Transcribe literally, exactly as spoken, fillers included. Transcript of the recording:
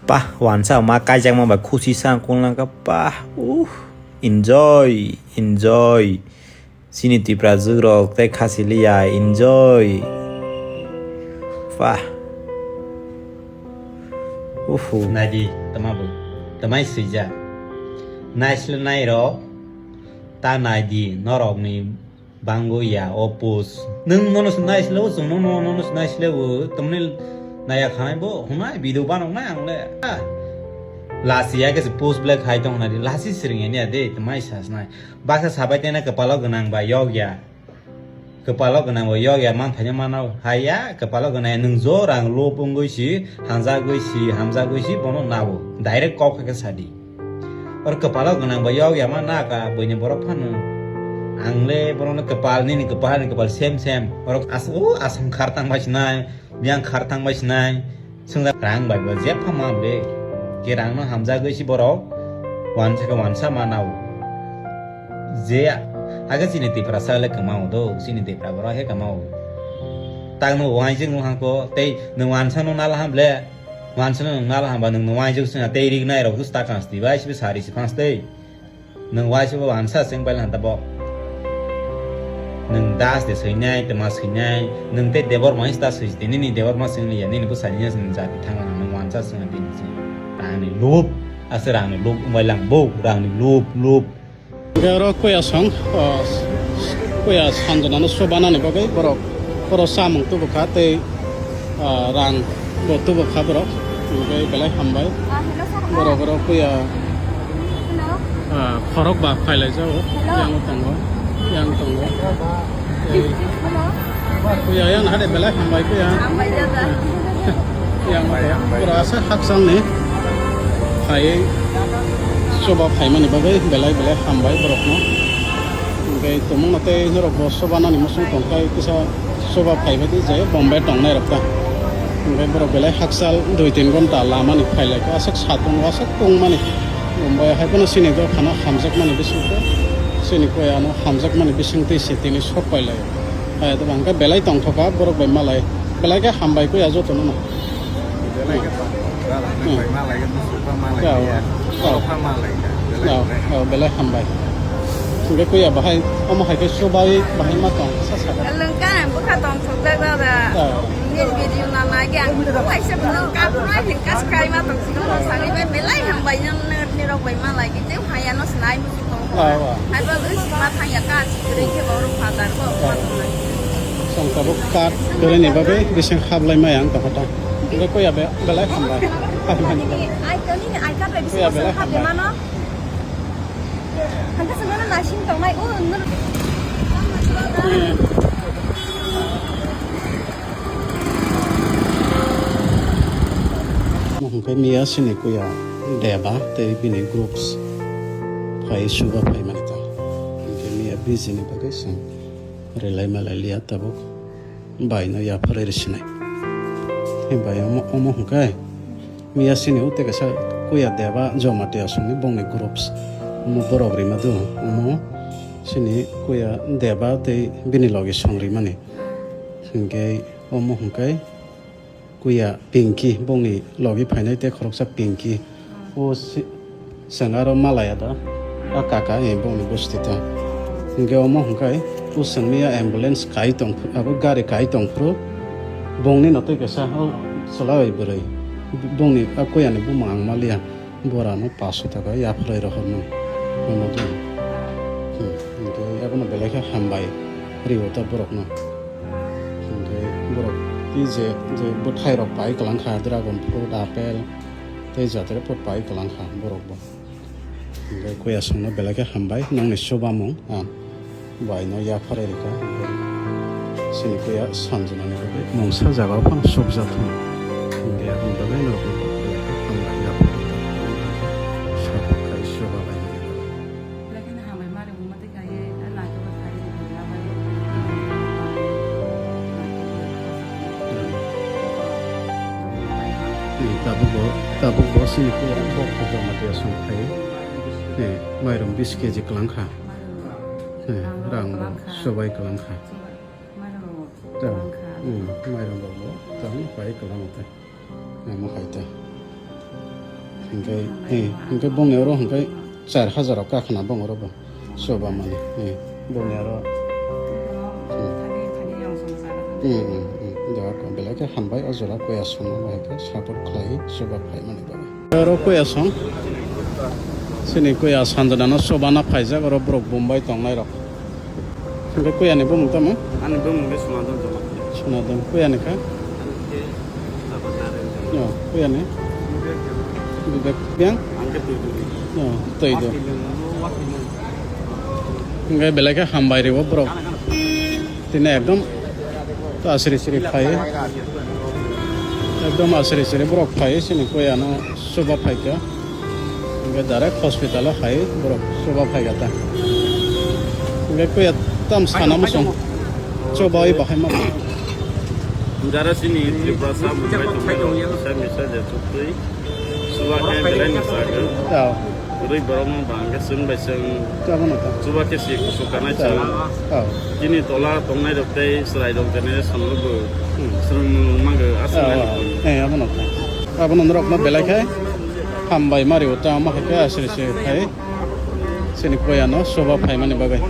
Pah, wansa ma kaijakma bai khusi sa kulnang kha, pah, uh, enjoy, enjoy. Chini Tipra jugrok tei khasi liya, enjoy. Pah. Uhu. Naidi, tama bo, tamai swijak. Naisle nairok, ta naidi, norokni Bangwi ya, o post. Nwng nono se nai sile o, chwng nono, nono se nai sile o, tamni naya khanai bo, hunai video banok nai ang le. Ah. Lasi ya khe se post black hai tong nai, lasi siring ya de, tamai sa snai. Baksa sabai tena kwpalo gwnang ba yok ya. Kwpalo gwnang ba yok ya, man phaina mano hai ya, kwpalo gwnang ya, nwng jo rang lob wngwi si, hamjagwi si, hamjagwi si, bono nabo. Direct kok khe sadi. Oro kwpalo gwnang bo yog yama na ka buini borok phano. Ang le borokno kwpal nini kwpal ni kwpal sem sem. Borok as-, o asam khar tang bai sinai, biyang khar tang bai sinai. Swngjak rang bai bo je phama de. Ke rang no hamjagwi si borok wansa khe wansa mana o. Je age chini Tiprasa le kwma o do, chini Tipra borok he kwma o. Tak no wansuk no hangko tei no wansa no nala ham le. Wansano nwng nala hamba nwng nw wansuk swnga tei rik nai rok bwswk ta kang sdi bai sibo sari si phang stei. Nwng waisa bo wansa swng bai lanta bo. Nwng das de swinai, tma swinai, nwng tei debor mai sta swi tini ni debor ma swng liya nini bwsani ya swng jati thang nwng wansa swng tini si. Rang ni lup, ase rang ni lup, wng bai lang bo, rang ni lup, lup. Hingke oro kuya song, ah, kuya sanjwnano sobanani bagwi borok oro samung tubukha tei, ah, rang bo tubukha borok, hingke belai hambai. Ah, hello, sir. Borok oro kuya, hello, ah, khorok ba phailai jago, hello, yang tongo, yang tongo. Tei hello. Kuya yang hade belai hambai kuya. Hambai jaga. Yang pura asa hakchang ni. Hai soba phaimani bagwi belai belai hambai borokno. Hingke tumung no tei norok bo soba nani muchung tongkhai kisa soba phaibai di je Bombay tongnai rok ta. Hingke borok belai hakchal dui tin ghonta lamani phailai kha aswk satung aswk tongmani. Bombay hai phano chini dophano hamjakmani bisingtwi chini kuya ano hamjakmani bisingtwi se tini sok pailai. Hai, to bangke belai tongthoka, borok bai malai. Belai khe hambai kuya jotono no. Belai khe tongthok, belai khe malai khe, muchukma malai khe, ya, ya, borokma malai khe, belai, ya, belai. Ya, belai hambai. Hingke kuya bahai, omo hai khe subai bahai ma tong, sa sa. Lengka ang bwkha tongthok jak dada. Ya. Nini video na nai khe ang bwkha kaisa bwkha kaphuru ai hingka sky ma tong siko no sari bai belai hambai nang nirok bai malai khe tei haya no snai. Awa. Hai bagwi sima thangya ka, sikiri khe borok phatar bo, ah, ma tongnai. Song tabuk kat duri ni bagwi bising hablai maya ang tokota. Hingke kuya be, belai hambai. Ai, kani ni ai kat bai bising kuya belai song hap hambai. Mano. Hangka sengana nasing tongnai, o, ngur. Hingke miya sini kuya Deba tei bini groups phai suba phaimani ta. Hingke miya busy ni bagwi chwng rilai malai liya tabuk bai no yapharwi rwsinai. Himbai omo, omo hingke miya sini o tei kaisa kuya Deba Jamatia songni bongni groups omo borok rima do omo sini kuya Deba tei bini logi song rimani. Hingke omo hingke kuya Pinky, bongni logi phainai tei khoroksa Pinky. O si-, chwng aro malaya da, a kaka, eh, bongni bosti ta. Hingke omo hingke o chwngni a ambulance kai tong, abo gari kai tong phuru, bongni no tei kaisa o chwla bai bwrwi, bongni a kuyani bumung ang maliya. Borano paso taka yapharwi rohornai. Omo tong. Hmm. Hingke abono belai khe hambai rio ta borokno. Hingke borok tei je, je bwthai rok pai kwlang kha, dragon fruit, apple, tei jatre pot pai kwlang kha borok bo. Hingke kuya songno belai khe hambai nongni chubamung. Ah. Bai no yapharwi rwkha, hingke sini kuya sanjwnani bagwi mungsa jagao phano sukjathung. Hingke aboni bagwi norokno belai khe hambai yapharwi rwkha. Saphang khai suba bai mani bagwi. Belai kheno hambai mari mungma tei kaiye, a naitugwi khai rwkha bai. Hmm, tabukbo, tabukbo sini kuya bokho joma tiya song khai. Eh, mairum bis kg kwlang kha. Eh, rang bo sobai kwlang kha. Mairum bo, hmm, mairum bo bo tang pai kwlang kha. Amo hai ta. Hingke, eh, hingke bongni oro hingke char hajar rok kakhna bong oro bo. Soba mani, eh, bongni oro. Hmm. Hmm, hmm, hmm. Jaga ko belai khe hambai o jora koya songno bai khe support khlai soba phai mani bagwi. Oro koya song. Sini koya sanjana no soba na phaijak oro borok Bombay tongnai rok. Hingke kuyani bumung tamo? Ani bumung khe Sunadon Jamatia. Sunadon. Kuyani kha? Ani khe Avatar. Yo, kuyani? Vivek Debbarma. Vivek Debbarma? Ang khe Tui Duri. Yo, Tui Duri. Wakilung, wakilung. Hingke belai khe hambai ribo borok. Kana, kana. Tini ekdom asri sri phai. Ekdom asri sri borok phai sini kuyano. Chuba phaikha. Hingke direct hospital o hai borok chuba phaikha ta. Hingke kuya tam sana muchung. Chuba oi bahai ma. Jara sini Tripura sa Mumbai tongmani rok sa misa je chuktwi. Chuba khe belai ni sago. Tao. Rwi borok no bang khe chwng bai chwng. Tabo no ta. Chuba khe si kusu kanai chwng. Tao. Chini tola tongnai rok tei chwrai rok generation rok bo Hmm. Chwng nung mago aswk Oh, nai oh. Eh, abono kha. Abono norokno belai khe hambai mari o, tamo hai khe asri se khai. Sini koyano soba phaimani bagwi.